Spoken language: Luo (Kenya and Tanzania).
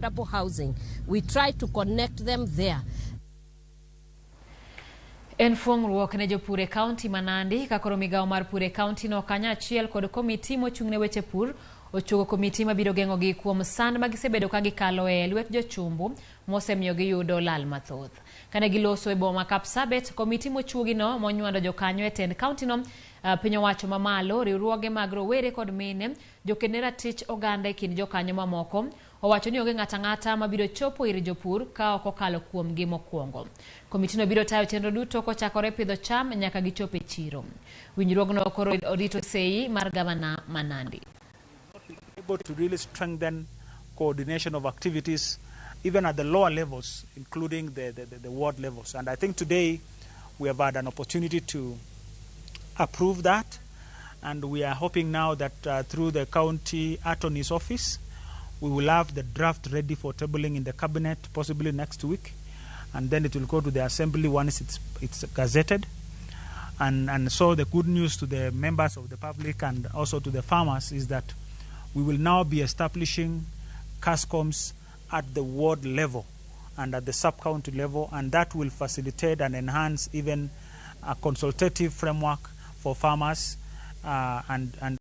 Affordable housing. We try to connect them there. En fuong'ruok ne jopur e kaunti ma Nandi ka koro migawo mar pur e kaunti no kanyachiel kod komiti mochung' ne weche pur ochuogo komiti mabiro geng'ogi kuom sand ma gisebedo ka gikalo e lwet jochumbu mosemiyo giyudo lal mathoth. Kane giloso e boma Kapsabet, komiti mochuogino monywando jokanyo e tend kaunti no, piny owacho mamalo, riwruoge mag rowere kod mine, joked ne ratich oganda e kind jokanyo mamoko, owacho ni onge ng'ato ang'ata mabiro chopo ir jopur ka ok okalo kuomgi mokwongo. Komitino biro tayo chenro duto kochakore pidho cham nyaka gichop e chiro. Winjruogno koro orito sei mar gavana ma Nandi. Able to really strengthen coordination of activities even at the lower levels, including the ward levels. And I think today we have had an opportunity to approve that. And we are hoping now that through the county attorney's office, we will have the draft ready for tabling in the cabinet possibly next week. And then it will go to the assembly once it's gazetted. And so the good news to the members of the public and also to the farmers is that we will now be establishing CASCOMs at the ward level and at the sub-county level, and that will facilitate and enhance even a consultative framework for farmers and